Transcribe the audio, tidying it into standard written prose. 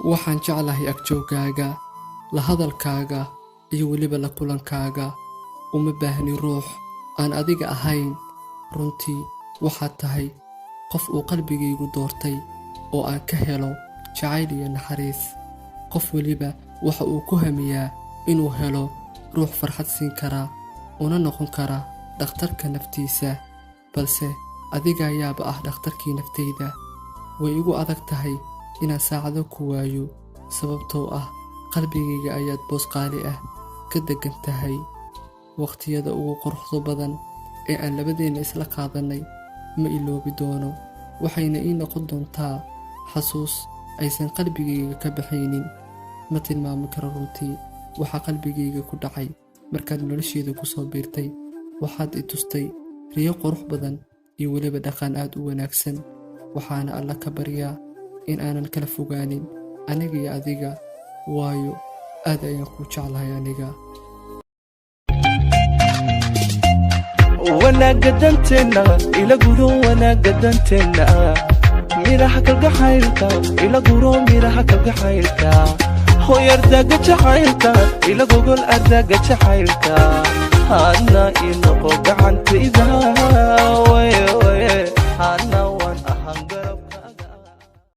Waxaan jeclahay agjooggaaga, la hadalkaaga iyo weliba la kulankaaga. Uma baahni ruux aan adiga ahayn. Runtii waxaad tahay qof uu qalbigaygu doortay oo aan ka helo jacayl iyo naxariis. Qof weliba waxa uu ku hamiyaa inuu helo ruux farxad siin kara, una noqon kara dhakhtarka naftiisa, balse adiga ayaaba ah dhakhtarkii naftayda. Way igu adag tahay inaan saacado ku waayo, sababtoo ah qalbigayga ayaad boos qaali ah ka deggan tahay. Waqtiyada ugu quruxda badan ee aan labadeenna isla qaadannay ma iloobi doono, waxayna ii noqon doontaa xasuus aysan qalbigayga ka baxaynin. Ma tilmaami karo runtii waxa qalbigayga ku dhacay markaad noloshayda ku soo biirtay. Waxaad i tustay riyo qurux badan iyo weliba dhaqan aad u wanaagsan. Waxaana Alla ka baryaa in aanan kala fogaanin aniga iyo adiga, waayo aad ayaan kuu jeclahay aniga. Wanaagga danteenna ila guro, wanaagga danteenna, miraha kalgacaylka ila guro, miraha kalgacaylka. Hoy, ardaaga jacaylka ila gogol, ardaaga jacaylka hadna ii noqo gacantayda wayo.